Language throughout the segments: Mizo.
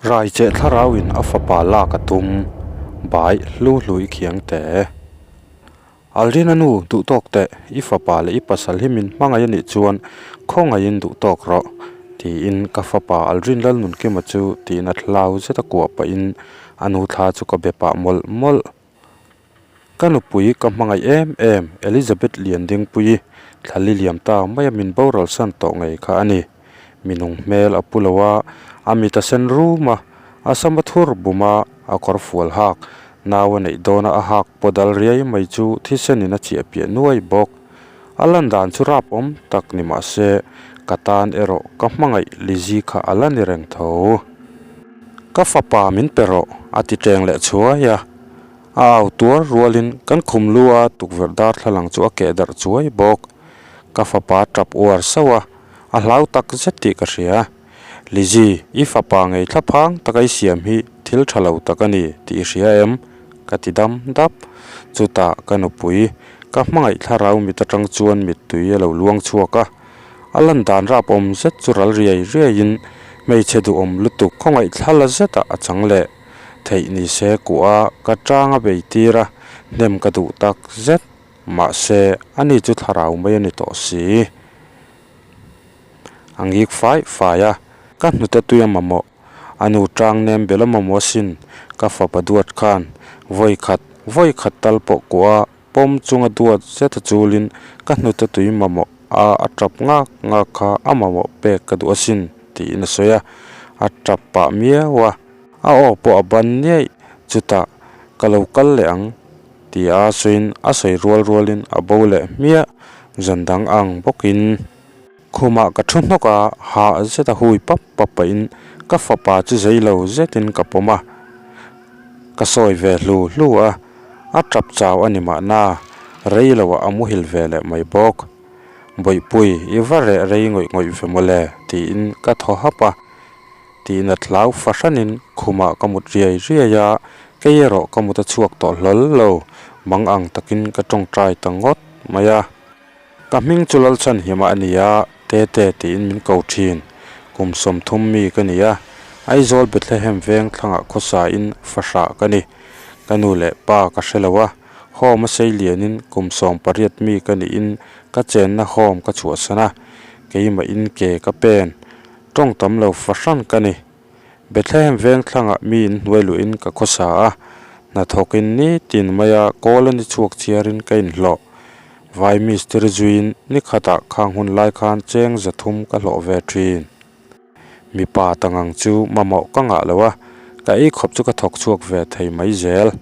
Raicheh thlarauin a fapa lak a tum, bai hlu hlui khiang te. Alrina nu, duhtawk teh, i fapa leh i pasal hi min hmangaih a nih chuan khawngaihin duhtawk rawh, tiin ka fapa Alrin Lalnunkima chu tiin a thlau zet a kuah pahin a nu thla chu ka be pah mawlh mawlh. Ka nupui ka hmangaih em em Elizabeth Liandingpuii thlali liam ta maia min boral san tawh ngei kha a ni. Minung hmel a pu lo a, a mit a sen rum a, a sam a thur bum a, a kawr fual hak, nau a neih dawna a hak paw dal riai mai chu thisenin a chiah piah nuai bawk. A lan dan chu rap awm tak ni mah se, ka tan erawh ka hmangaih Lizzy kha a la ni reng tho. Ka fapa min pe rawh a ti teng leh chhuai a. A au tuar rualin kan khum lu a tukverh darthlalang chu a keh darh chuai bawk. Ka fapa tap uar sauh a, a hlau tak zet tih ka hria. Lizzy, i fapa ngei thlaphang taka i siam hi thil tha lo tak a ni tih i hria em? Ka ti dam dap. Chutah ka nupui, ka hmangaih thlarau mit atang chuan mittui a lo luang chhuak a. A lan dan rap awm zet chu ral riai riaiin hmeichhe duhawm lutuk khawngaih thlala zetah a chang leh theih ni se kuah a ka tang a bei tir a, hnem ka duh tak zet. Mahse, ani chu thlarau mai a ni tawh si. A ngik fai fai a, ka hnute tui a mamawh. A nu tang nem bel a mamawh asin, ka fapa duat khan vawi khat vawi khat tal pawh kuah a Pawm chunga duat zeta chulin ka hnute tui mamawh a a tap ngak ngak kha a mamawh pek ka duh asin tiin a sawi a, a tap pah miau a, a aw pawh a ban niaih chutah ka lo kal leh ang tia sawiin a sawi rual rualin a bo leh hmiah zan dang ang bawkin. Khumah ka thu hnawk a, hah zeta hui pap pap pahin ka fapa chu zei lo zetin ka pawm a, ka sawi ve hlu hlu a, a tap chau a ni mahna, rei loah a muhil ve leh mai bawk. Bawihpui, i va reh rei ngawih ngawih ve mawle, tiin ka thaw hap a, tiin a thlau fahranin khumah ka mut riai riai a, kei erawh ka mut a chhuak tawh hlawl lo, mang ang takin ka tawngtai ta ngawt mai a. Ka hming chu Lalchhanhima a ni a, Tete tiin min ko thin. Kum 30 mi ka ni a, Aizawl Bethlehem veng thlangah khawsain fahrah ka ni. Ka nu leh pa ka hre lo a, home a sei lianin kum 18 mi ka niin ka chenna home ka chhuahsan a, keimahin ke ka pen. Tawng tam lo fahran ka ni. Bethlehem veng thlangah mi in hnuai luhin ka khawsa a, hnathawkin nitin maia kawl a ni chhuak chhiarin ka inhlawh. Vai mistiri zuiin ni khatah khang hun lai khan cheng 300 ka hlawh ve thin. Mipa tangang chu mamawh ka ngah lo a, ka ei khawp chu ka thawk chhuak ve thei mai zel.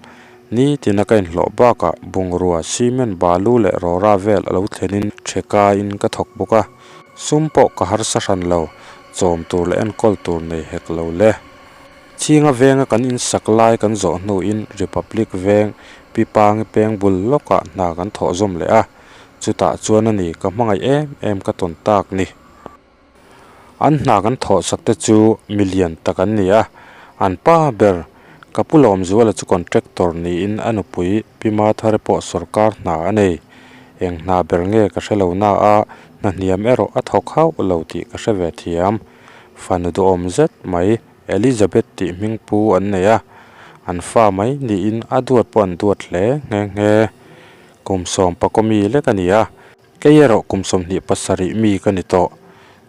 Nitina ka inhlawh bakah bungrua, cement, balu leh rawra vel a lo thlenin thekaiin ka thawk bawk a, sum pawh ka harsa hran lo, chawm tur leh enkawl tur nei hek lo le. Chhinga venga kan insak lai kan zawh hnuin Republic veng Pi Pangi peng bul lawkah hna kan thawh zawm leh a, chutah chuan a ni ka hmangaih em em ka tawn tak ni. An hna kan thawh sak te chu milian tak an ni a, an pa ber ka pu Lawmzuala chu contractor niin a nupui Pi Mathare pawh sawrkar hna a nei. Eng hna ber nge ka hre lo na a, hna hniam erawh a thawk hauh lo tih ka hre ve thiam. Fanu duhawm zet mai Elizabeth tih hming pu an nei a, an fa mai niin a duat pawh an duat hle nghe nghe. Kum sawm pakaw mi lek a ni a, kei erawh kum 27 mi ka ni tawh.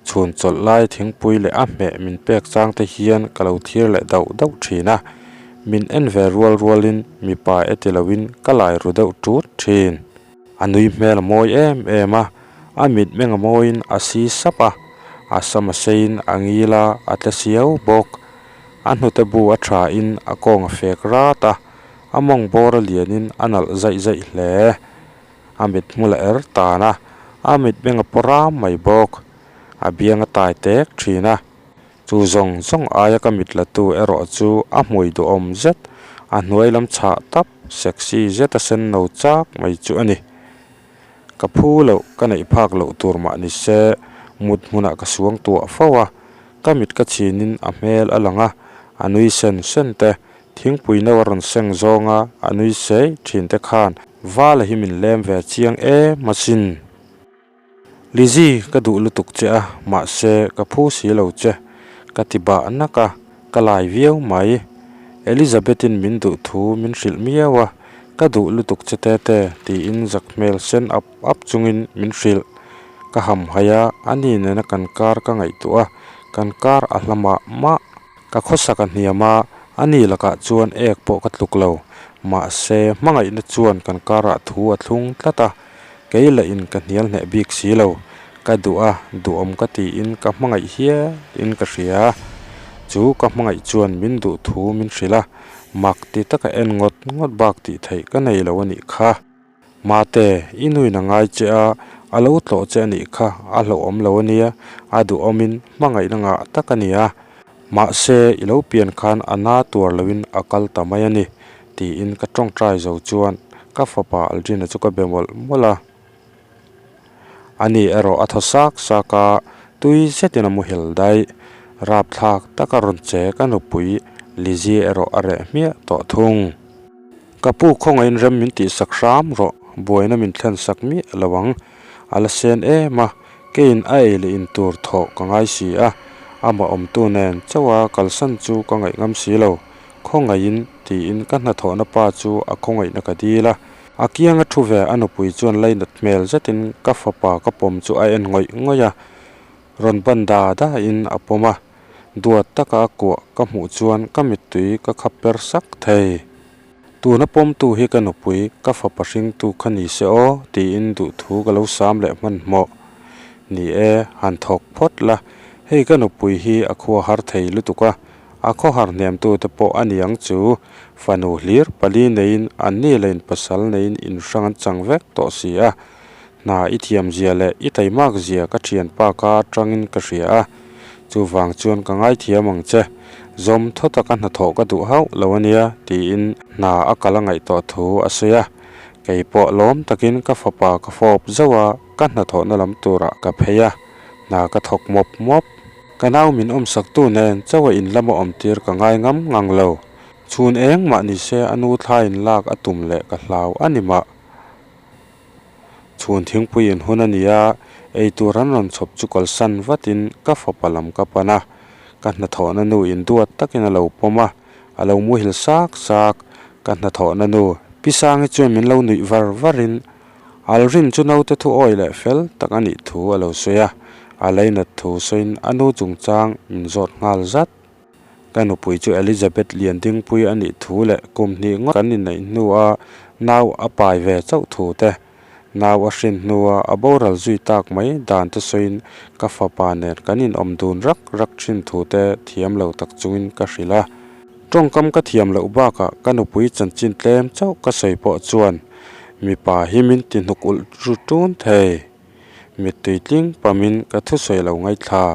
Chhun chawlh lai thingpui leh a hmeh min pek chang te hian ka lo thlir leh dauh dauh thin a, min en ve rual rualin mipa e ti loin ka lai ru deuh tut thin. A nui hmel a mawi em em a, a mitmeng a mawiin a si sap a, a sam a seiin a ngil a, a tle siau bawk. A hnute bu a thain a kawng a fek rat a, a mawng bawr a lianin a nalh zaih zaih hle. A mit hmul a er tan a, a mitmeng a pawr ram mai bawk. A biang a tai tek thin a, chu zawng zawng aia ka mit la tu erawh chu a hmui duhawm zet, a hnuai lam chhah tap, sexy zet a sen no chak mai chu a ni. Ka phu loh, ka neih phak loh tur mah ni se, mut hmunah ka suang tuah fo a, ka mit ka chhinin a hmel a lang a, a nui sen sen te, thingpui no a rawn seng zawng a, a nui sei thin te khan vala hi min lem ve chiang em asin. Lizzy, ka duh lutuk che a, mahse ka phu si lo che, ka ti bah nak a, Ka lai viau mai. Elizabeth-in min duh thu min hrilh miau a, Ka duh lutuk che Tete, tiin zak hmel sen ap ap chungin min hrilh. Ka hamhaih a, ani nena kan kar ka ngaihtuah a, kan kar a hla mah mah. Ka khawsak a hniam a, ani lakah chuan ek pawh ka tluk lo. Mahse, hmangaihna chuan kan karah thu a thlung tlat a, kei lah in ka hnial hneh bik si lo. Ka duh a, duhawm ka tiin ka hmangaih hial in ka hria. Chu ka hmangaih chuan min duh thu min hrilh a, mak ti taka en ngawt ngawt bak tih theih ka nei lo a nih kha. Mate, i nuin a ngai che a, a lo tlawh che a nih kha, a hlauhawm lo a nia, a duhawmin hmangaihna ngah tak a ni a. Mahse, i lo pian khan a na tuar loin a kal ta mai a ni, tiin ka tawngtai zo chuan ka fapa Aldrina chu ka be mawlh mawlh a. Ani erawh a thaw sak sak a, tui zetin a muhil daih. Rapthlak taka rawn che ka nupui Lizzie erawh a reh hmiah tawh thung. Ka pu khawngaihin rem min tihsak hram rawh, buaina min thlen sak miah lo ang. A la sen em a, keiin a ei leh in tur thawh ka ngai si a, amah awmtu nen chauha kalsan chu ka ngaih ngam si lo. Khawngaihin tiin ka hnathawhna pa chu a khawngaihna ka dil a, a kianga thu ve a nupui chuan lainat hmel zetin ka fapa ka pawm chu a en ngawih ngawih a, rawn ban da da in a pawm a. Duat taka a kuah ka hmuh chuan ka mittui ka khap per sak thei. Tuna pawmtu hi ka nupui, ka fapa hringtu kha ni se aw, tiin duhthu ka lo sam leh hmanhmawh. Ni e, han thawk phawt la, hei ka nupui hi a khua har thei lutuk a, a khawhar hnemtute pawh a ni ang chu, fanu hlir pali neiin an ni leh in pasal neiin inhrang an chang vek tawh si a. Hna i thiam zia leh i taimak zia ka thianpa ka atangin ka hria a, chuvang chuan ka ngaithiam ang che. Zawm thaw taka hnathawh ka duh hauh lo a nia tiin hna a kal a ngaih tawh thu a sawi a. Kei pawh lawm takin ka fapa ka fawp zauh a, ka hnathawhna lam turah ka phei a, hna ka thawk mawp mawp. Ka nau min awmsaktu nen chauha in lama awmtir ka ngai ngam ngang lo. Chhun eng mah nise a nu thlaiin lak a tum leh ka hlau a ni mah. Chhun thingpui in hun a ni a, eitur an rawn chhawp chu kalsan vatin ka fapa lam ka pan a, ka hnathawhna nu in duat takin a lo pawm a, a lo muhil sak sak, ka hnathawhna nu Pi Sangi chuan min lo nuih var varin Alrin chu naute thu awi leh fel tak a nih thu a lo sawi a, a lainat thu sawiin a nu chungchang min zawt nghal zat. Ka nupui chu Elizabeth Liandingpui a nih thu leh kum hnih ngawt kan inneih hnua nau a pai ve chauh thu te, nau a hrin hnua a boral zui tak mai dan te sawiin ka fapa nen kan inawm dun rak rak thin thu te thiam lo tak chungin ka hrilh a. Tawngkam ka thiam loh bakah ka nupui chanchin tlem chauh ka sawi pawh chuan mipa hi min ti hnuk ulh ru tun thei. Mittui tling pamin ka thusawi lo ngaithla.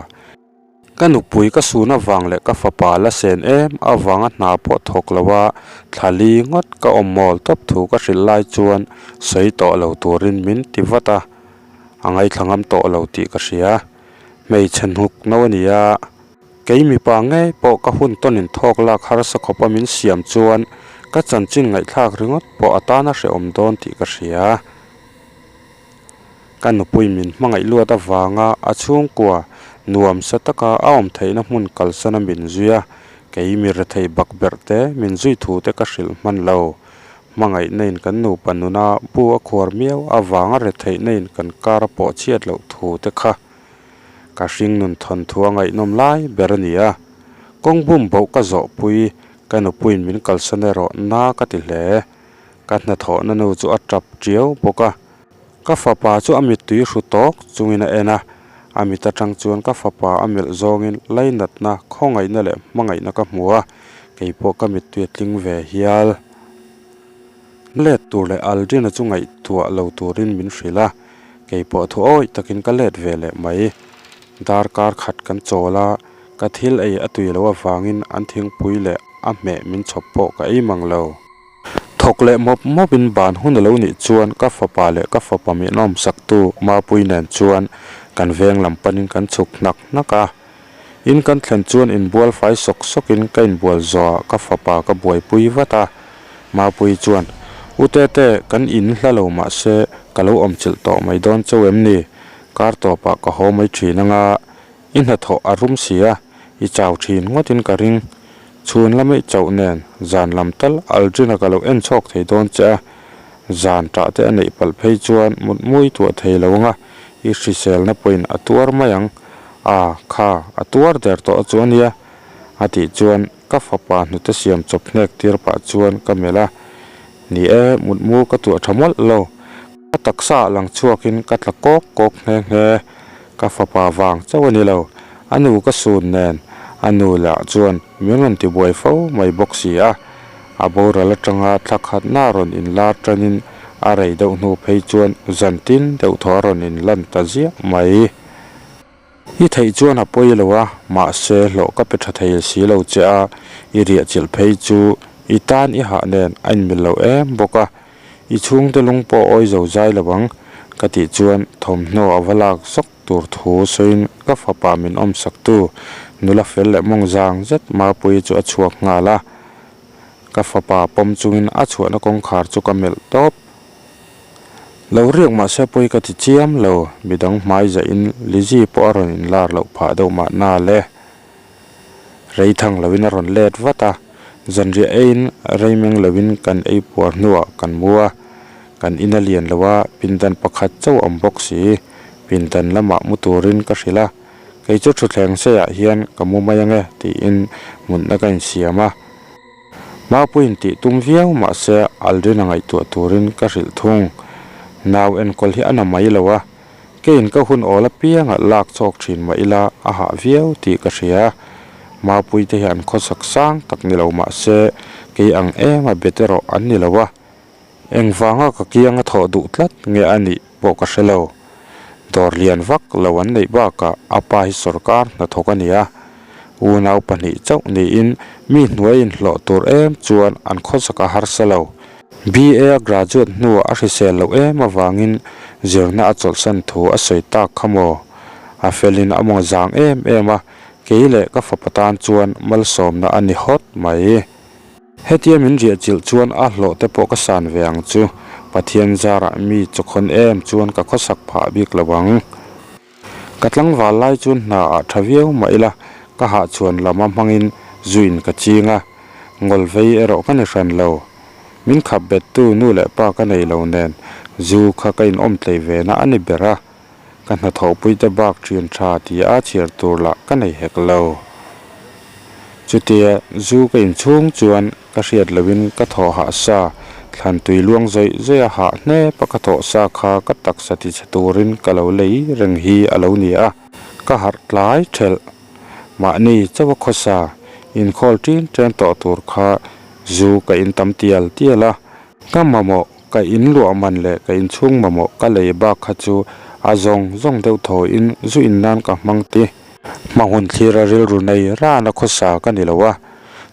Ka nupui ka sun avang leh ka fapa la sen em avanga hna pawh thawk lo a, thla li ngawt ka awm mawl tawp thu ka hrilh lai chuan sawi tawh lo turin min ti vat a, a ngaithla ngam tawh lo tih ka hria. Hmeichhe hnuk no a ni a, kei mipa ngei pawh ka hun tawnin thawk lak harsa khawpa min siam chuan ka chanchin ngaihthlak ringawt pawh a tana hrehawm dawn tih ka hria. Ka nupui min hmangaih luat avanga a chhungkua nuamsa taka a awm theihna hmun kalsana min zui a, kei mi rethei bakberh te min zui thu te ka hrilh hman lo. Hmangaihna in kan nupa nuna bu a khuar miau avanga retheihna in kan kar a pawh chhiat loh thu te kha ka hringnun thawnthu a ngaihnawm lai ber a ni a. Kawng bum boh ka zawhpui ka nupuiin min kalsan erawh na ka ti hle. Ka hnathawhna nu chu a tap tiau bawk a, ka fapa chu a mittui hru tawk chungin a en a, a mit atang chuan ka fapa a melh zawngin lainatna, khawngaihna leh hmangaihna ka hmu a, keipawh ka mittui a tling ve hial. Let tur leh Aldrina chu ngaihtuah lo turin min hrilh a, keipawh thu awih takin ka let ve leh mai. Darkar khat kan chawl a, ka thil ei a tui loh avangin an thingpui leh a hmeh min chhawp pawh ka ei mang lo. Thawk leh mawp mawp in ban hun a lo nih chuan ka fapa leh ka fapa min awmsak tu Mapui nen chuan kan veng lam panin kan chhuk hnak hnak a. In kan thlen chuan inbual fai sawk sawk in ka inbual zawhah ka fapa ka buaipui vat a. Mapui chuan, U Tete, kan in hla lo mahse ka lo awmchilh tawh mai dawn chauh em ni? Kar tawpah ka haw mai thin anga i hnathawh a rum si a, i chau thin ngawtin ka ring. Chhun lama i chauh nen zan lam tal Aldrin-a ka lo en chhawk thei dawn che a, zan ṭah te a neih palh phei chuan mut mui tuah thei lo anga i hriselna pawhin a tuar mai ang. A, kha, a tuar der tawh chu a nia, a tih chuan ka fapa hnute siam chawp hnek tir pah chuan ka melh a, Ni e, mutmu ka tuah tha mawlh lo. Ka taksa ah lang chhuakin ka tla kawk kawk nghe nghe. Ka fapa vang chauh a ni lo. A nu ka sun nen a nu lah chuan min rawn tibuai fo mai bawk si a. A boral atanga thla khatna rawn inlar tanin a rei deuh hnu phei chuan zan tin deuh thaw a rawn inlan ta ziah mai. I theih chuan a pawi lo a, mahse hlawh ka pe tha thei si lo che a, i riah chilh phei chu i tan i hah nen a inmil lo em bawk a, i chhungte lung pawh awi zo zai lo ang ka tih chuan thawmhnaw a va lak zawk tur thu sawiin ka fapa min awmsaktu nula fel leh mawng zang zet Mapuii chu a chhuak nghal a, ka fapa pawm chungin a chhuahna kawngkhar chu ka melh tawp. Lo riak mahse pawi ka ti chiam lo, midang hmai zahin Lizzy pawh a rawn inlar loh phah deuh mahna le. Rei thang loin a rawn let vat a, zanriah eiin rei meng loin kan ei puar hnuah kan mu a, kan in a lian lo a, pindan pakhat chauh a awm bawk si, pindan lamah mu turin ka hrilh a, kei chu thutthleng seiah hian ka mu mai ange tiin mutna ka insiam a. Maupuiin tih tum viau mahse Aldrin a ngaihtuah turin ka hrilh thung. Nau enkawl hi a na mai lo a, keiin ka hun awl apianga lak chawk thin mah ila a hah viau tih ka hria. Maupui te hi an khawsak sang tak ni lo mahse kei ang em a bet erawh an ni lo a, Engvanga ka kianga thawh duh tlat nge a nih pawh ka hre lo. Dawr lian vak lo an neih bakah a pa hi sawrkar hnathawk a ni a, unau pahnih chauh niin mi hnuai inhlawh tur em chuan an khawsak a harsa lo. BA a graduate hnuah a hrisel loh em avangin zirna a chawlhsan thu a sawi tak kha maw? A felin a mawng zang em em a, kei leh ka fapa tan chuan malsawmna a ni hawt mai. Hetia min riah chilh chuan a hlawh te pawh ka san ve ang chu, Pathian zarah mi chawkhawn em chuan ka khawsak phah bik lo ang. Ka tlangval lai chuan hna ah tha viau mah ila ka hahchhuan lam a hmangin zuin ka ching a, ngawl vei erawh ka ni hran lo. Min khap bet tu nu leh pa ka nei lo nen zu kha ka inawm tlei ve na a ni ber a, Ka hnathawhpuite bak ṭhian ṭha ti a chhiar tur lah ka nei hek lo. Chutia zu ka inchhung chuan ka hriat lohin ka thawh hah sa, thlan tui luang zawih zawih a hah hnep a ka thawh sa kha ka taksa tichhe turin ka lo lei reng hi a lo ni a, ka harh tlai ṭhelh. Mahni chauha khawsa inkhawl ṭin ṭen tawh tur kha zu ka intam tial tial a, Ka mamawh, ka in luah man leh ka inchhung mamawh ka lei bak kha chu a zawng zawng deuh thawiin zu in nan ka hmang ti. Hma hun thlira rilru nei rana khawsa ka ni lo a,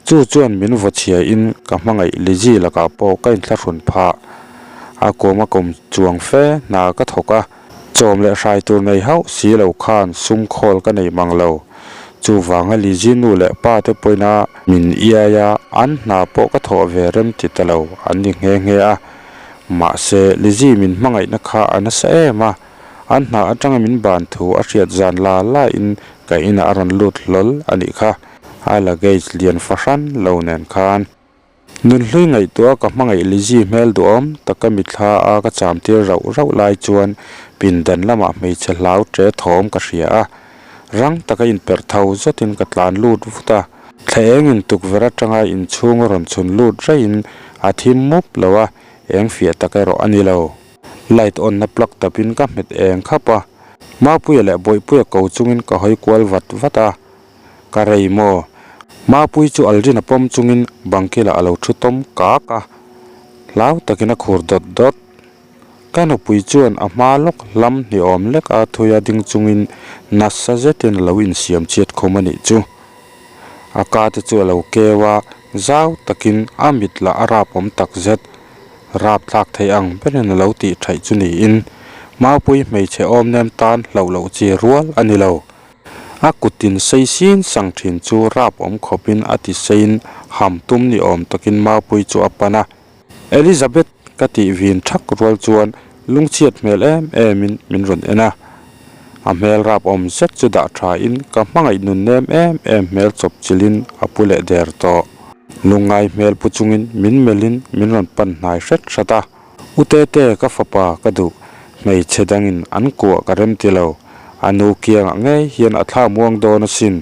chu chuan min vaw chhia in ka hmangaih Lizzy lakah pawh ka inthlahrun phah. A kum a kum chuang fe hna ka thawk a. Chawm leh hrai tur nei hauh si lo khan sum khawl ka nei mang lo. Chuvanga Lizzy nu leh pa te pawhin a min iai a, an hna pawh ka thawh ve rem ti ta lo an ni nghe nghe a. Mahse, Lizzy min hmangaihna kha a nasa em a, an hna atanga min ban thu a hriat zan la la in ka inah a rawn lut hlawl a nih kha, a luggage lian fahran lo nen khan. Nunhlui ngaihtuah ka hmangaih Lizzy hmel duhawm tak ka mitthla a ka cham tir rauh rauh lai chuan pindan lamah hmeichhe hlau ṭe thawm ka hria a, rang taka inperh tho zawtin ka tlan lut vut a, thla engin tukverh atanga inchhung a rawn chhun lut raihin a thim mup lo a, eng fiah tak erawh a ni lo. Light on na plug tapin ka hmet eng khap a, Mapuia leh Bawihpuia ko chungin ka hawi kual vat vat a. Ka rei maw? Mapui chu Aldrin a pawm chungin bangkilah a lo thu tawm kak a, hlau takin a khur dawt dawt. Ka nupui chuan a hma lawk hlam hniawm lek a thui a ding chungin nasa zetin a lo insiam chhiat khum a nih chu. A ka te chu a lo keu a, zau takin a mit lah a rap awm tak zet. Rap thlak thei ang berin a lo tih thaih chu niin Mapui hmeichhe awmnem tan hlauh loh chi rual a ni lo. A kutin sei sin sang thin chu rap awm khawpin a ti seiin ham tum ni awm takin Maupui chu a pan a. Elizabeth ka tih vin thak rual chuan lungchhiat hmel em emin min rawn en a. A hmel rap awm zet chu dah tha in ka hmangaih nun nem em em hmel chawp chilh in a pu leh der tawh. Lungngai hmel pu chungin min melh in min rawn pan hnai hret hrat a. U Tete ka fapa ka duh, hmeichhe dangin an kuah ka rem ti lo. A nu kiangah ngei hian a thla muang dawn asin,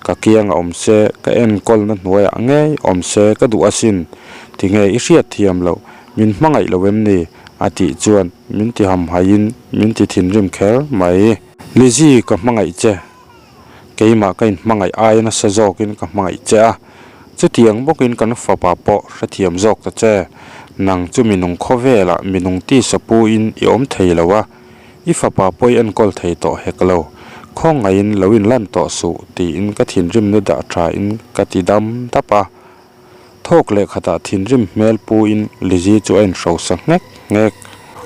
ka kiangah awm se, ka enkawlna hnuaiah ngei awm se ka duh asin, tinge i hriat thiam loh, min hmangaih lo em ni? a tih chuan min ti hamhaiin min ti thinrim kher mai. Lizzy ka hmangaih che, keimah ka inhmangaih aia nasa zawkin ka hmangaih che a, chutiang bawkin kan fapa pawh hrethiam zawk ta che, nang chu minung khawvelah minung tisa puin i awm thei lo a, i fapa pawh i enkawl thei tawh hek lo, khawngaihin lo inlan tawh suh tiin ka thinrimna dah thain ka ti dam dap a. Thawk leh khatah thinrim hmel puin Lizzy chu a inhrosa nghek nghek.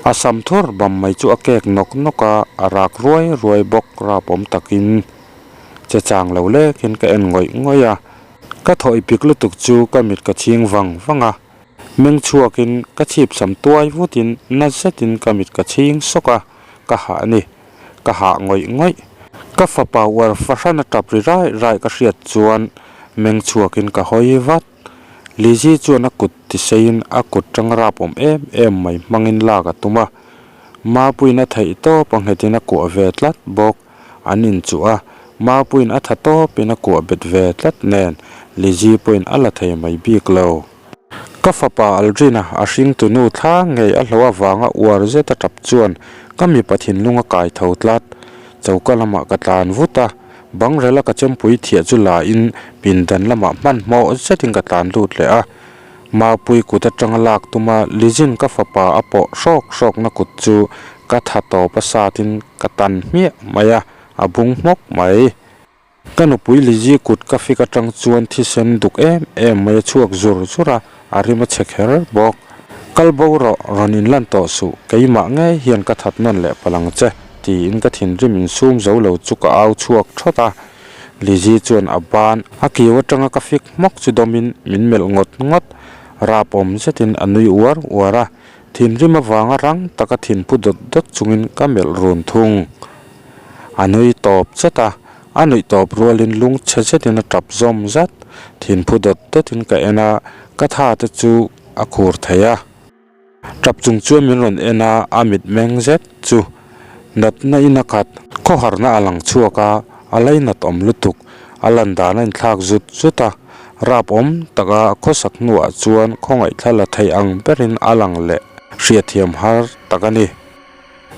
A sam thur bam mai chu a kek nawk nawk a, a rak ruai ruai bawk rapawm takin che chang lo lekin ka en ngawih ngawih a. Ka thaw i pik lutuk chu ka mit ka chhing vang vang a, meng chhuakin ka chhip sam tuai vutin na zetin ka mit ka chhing sawk a, ka hah a ni. Ka hah ngawih ngawih. Ka fapa uar fahran a tap ri rai rai ka hriat chuan meng chhuakin ka hawi vat. Lizzy chuan a kut tiseiin a kut tang rap awm em em mai hmangin lak a tum a. Mapuiin a theih tawp a nghetin a kuah ve tlat bawk. An inchuh a, Mapuiin a tha tawpin a kuah bet ve tlat nen Lizzy pawhin a la thei mai bik lo. Ka fapa Aldrin-a a hringtu nu thla ngei a hlo avanga uar zet a tap chuan ka mipa thinlung a kai tho tlat. Choka lamah ka tlan vut a, bangrela ka chempui thiah chu la in pindan lamah hmanhmawh zetin ka tlan lut leh a. Mapui kut atanga lak tuma Lizin ka fapa a pawh hrawk hrawkna kut chu ka tha tawp a satin ka tan hmiah mai a, a bung hmawk mai. Ka nupui Lizzy kut ka fik atang chuan thisen duk em em mai a chhuak zur zur a, a rim a chhe kher bawk. Kal bo rawh, rawn inlan tawh suh, keimah ngei hian ka that nawn leh palh ang che, tiin ka thinrim insum zo lo chu ka au chhuak thawt a. Lizzy chuan a ban a kiu atanga ka fik hmawk chu dawmin min melh ngawt ngawt, rap awm zetin a nui uar uar a, thinrim avanga rang taka thinphu dawt dawt chungin ka melh run thung. A nui tawp chat a, a nuih tawp rualin lung chhe zetin a tap zawm zat. Thinphu dawt dawtin ka en a, ka tha te chu a khur thei a. Tap chung chuan min rawn en a, a mit meng zet chu natna in a khat. Khawharna a lang chhuak a, a lainat awm lutuk. A lan dan a inthlak zut zut a, rap awm taka khawsak hnuah chuan khawngaihthla la thei ang berin a lang leh hriatthiam har tak a ni.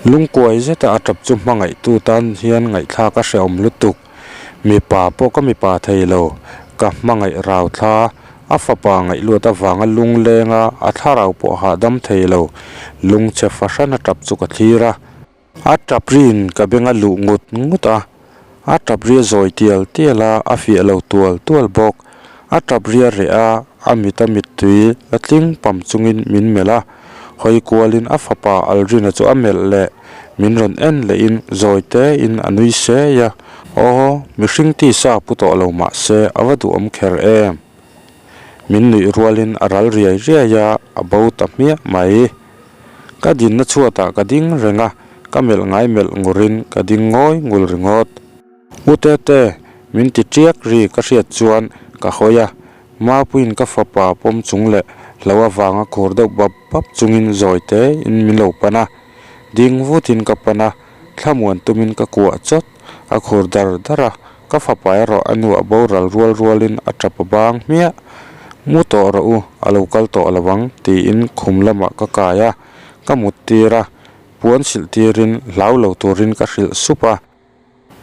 Lungkuai zeta a tap chu hmangaihtu tan hian ngaihthlak a hrehawm lutuk. Mipa pawh ka mipa thei lo. Ka hmangaih rau thla, a fapa ngaihluat avanga lungleng a, a thlarau pawh hahdam thei lo. Lungchhe fahran a tap chu ka thlir a. A tap riin ka beng a luh ngut ngut a. A tap ri a zawi tial tial a, a fiah lo tual tual bawk. A tap ri a reh a, a mit a mittui la tling pam chungin min melh a. Hawi kualin a fapa Aldrina chu a melh leh, min rawn en lehin zawi tein a nui sei a, Aw, mihring tisa pu tawh lo mah se a va duhawm kher em? Min nuih rualin a ral riai riai a, a bo ta hmiah mai. Ka dinna chhuatah ka ding reng a, ka melh ngai melh ngurin ka ding ngawi ngul ringawt. U Tete, min ti tiak ri ka hriat chuan ka hawi a, Mapuiin ka fapa pawm chung leh hlo avanga khur deuh bap bap chungin zawi tein min lo pan a, ding vutin ka pan a, thlamuan tumin ka kuah chawt, a khur dar dar a, ka fapa erawh a nu a boral rual rualin a tap a bang hmiah. Mu tawh rawh u, a lo kal tawh lo ang tiin khum lamah ka kai a, ka mut tir a, puan silh tirin hlau lo turin ka hrilh sup a.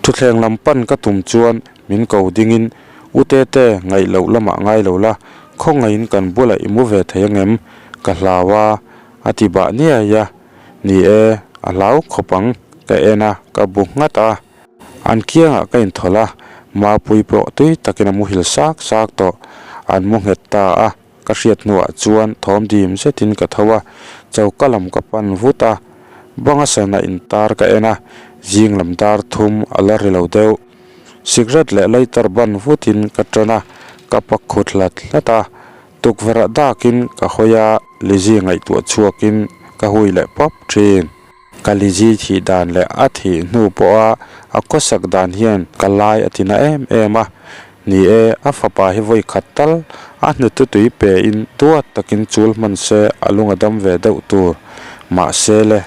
Thutthleng lam pan ka tum chuan min ko dingin, U Tete, ngaih loh lamah ngai lo la, khawngaihin kan bulah i mu ve thei angem? Ka hlau a, a ti bah niai a. Ni e, a hlau khawp ang, ka en a, ka bu nghat a. An kiangah ka inthawlh a, Mapui pawh tui takin a muhil sak sak tawh, an mu nghet ta a. Ka hriat hnuah chuan thawm dim zetin ka tho a, choka lam ka pan vut a, banga sana intar ka en a, zing lam dar thum a la ri lo deuh. Cigarette leh lighter ban vutin ka tan a, ka pak khut hlat hlat a, tukverh ah dakin ka hawi a, Lizzy ngaihtuah chhuakin ka hui leh pawp thin. Ka Lizzy thih dan leh a thih hnu pawha a khawsak dan hian ka lai a tina em em a. Ni e, a fapa hi vawi khat tal a hnute tui pe in duat takin chul hman se a lung a dam ve deuh tur. Mahse le,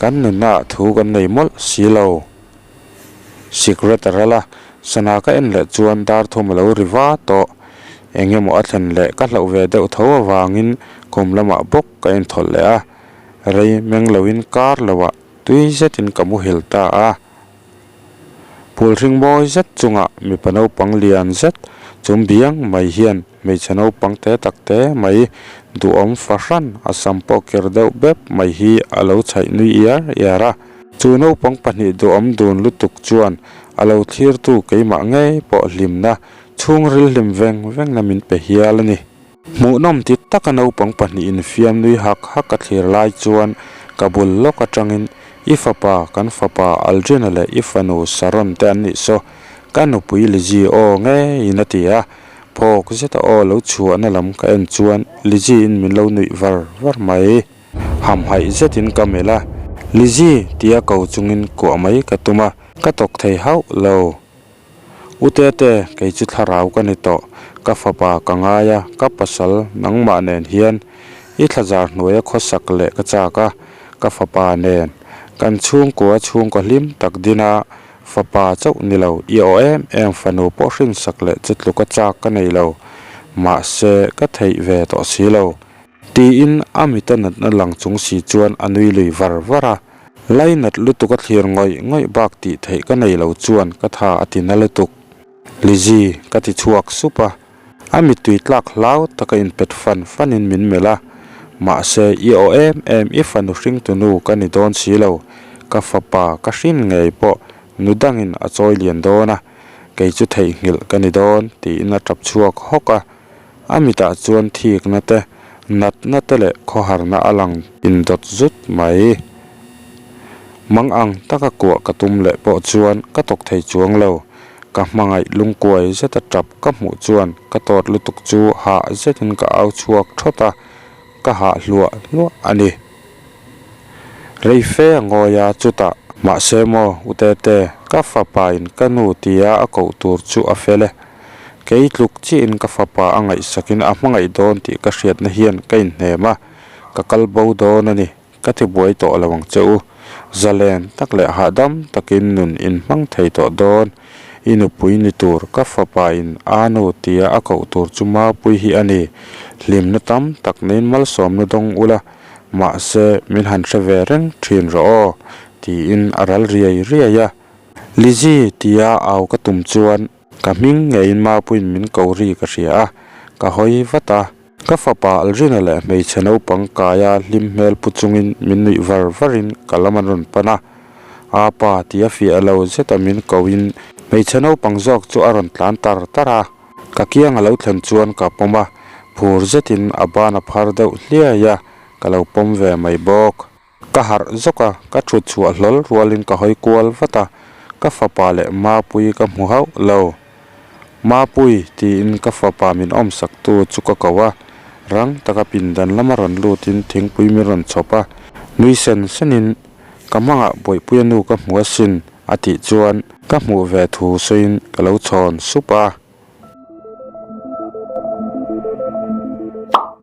kan nunna ah thu kan nei mawlh si lo. Sikret a ral a, sana ka en leh chuan dar thum a lo ri va tawh. Eng emaw a thlen leh ka hlauh ve deuh tho avangin khum lamah bawk ka inthawlh leh a, rei meng loin kar loah tui zetin ka muhil ta a. Phul hring mawi zet chungah mipa naupang lian zet chum biang mai hian hmeichhe naupang te tak te mai duhawm fahran a sam pawh ker deuh bep mai hi a lo chhaih nui iar iar a. Chu naupang pahnih duhawm dun lutuk chuan a lo thlirtu keimah ngei pawh hlimna chhungril hlim veng vengna min pe hial a ni. Hmuhnawm ti taka naupang pahnih infiam nui hak hak a thlir lai chuan ka bul lawk atangin i fapa kan fapa Aldrina leh i fanu Sharon te an nih saw ka nupui Lizzy aw ngeiin a ti a, phawk zeta aw lo chhuahna lam ka en chuan Lizzy in min lo nuih var var mai. Hamhaih zetin ka melh a, Lizzy tia ko chungin kuah mai ka tum a, ka tawk thei hauh lo. U Tete, kei chu thlarau ka ni tawh, ka fapa ka ngai a, ka pasal nangmah nen hian i thlazar hnuaia khawsak leh ka chak a, ka fapa nen kan chhungkua chhungkaw hlim tak din a, fapa chauh ni lo, i aw em em fanu pawh hrinsak leh chu tluka chak ka nei lo, mahse ka theih ve tawh si lo. Tiin a mita natna lang chung si chuan a nui lui var var a. Lainat lutuk a thlir ngawih ngawih bak tih theih ka nei lo chuan ka tha a ti na lutuk. Lizzy, ka ti chhuak sup a. A mittui tlak hlau taka inpet fan fanin min melh a. Mahse, i aw em em i fanu hringtunu ka ni dawn si lo. Ka fapa ka hrin ngei pawh nu dangin a chawi lian dawn a, kei chu theihnghilh ka ni dawn, tiin a tap chhuak hawk a. A mitah chuan thikna te, natna te leh khawharna a lang indawt zut mai. Mang ang taka kuah ka tum leh pawh chuan ka tawk thei chuang lo. Ka hmangaih lungkuai zeta tap ka hmuh chuan ka tawt lutuk chu hah zetin ka au chhuak thawt a, ka hah hluah hluah a ni. Rei fe a ngawi a, chutah. Mahse maw, u Tete, ka fapain ka nu tia a koh tur chu a fel e. Kei tluk chiahin ka fapa a ngaihsakin a hmangaih dawn tih ka hriatna hian ka inhnem a, ka kal bo dawn a ni, ka tibuai tawh lo ang che u. Zalen tak leh hahdam takin nun inhmang thei tawh dawn. I nupui ni tur ka fapain a nu tia a koh tur chu Mapui hi a ni. Hlimna tam tak neiin malsawmna dawng ula, mahse min han hre ve reng thin rawh aw, tiin a ral riai riai a. Lizzy tia au ka tum chuan ka hming ngeiin Mapuiin min ko ri ka hria a, ka hawi vat a. Ka fapa Alrina leh hmeichhe naupang kaia hlim hmel pu chungin min nuih var varin ka lam an rawn pan a. A pa tia fiah lo zeta min koin hmeichhe naupang zawk chu a rawn tlan tar tar a. Ka kiang a lo thlen chuan ka pawm a, phur zetin a ban a phar deuh hliai a, ka lo pawm ve mai bawk. Ka harh zawk a, ka thut chhuah hlawl rualin ka hawi kual vat a, ka fapa leh Mapui ka hmu hauh lo. Mapui tiin ka fapa min awmsaktu chu ka ko a, rang taka pindan lama rawn lutin thingpui min rawn chhawp a, nui sen senin ka hmangah Bawihpuia nu ka hmu asin a tih chuan ka hmuh ve thu sawiin ka lo chhawn sup a.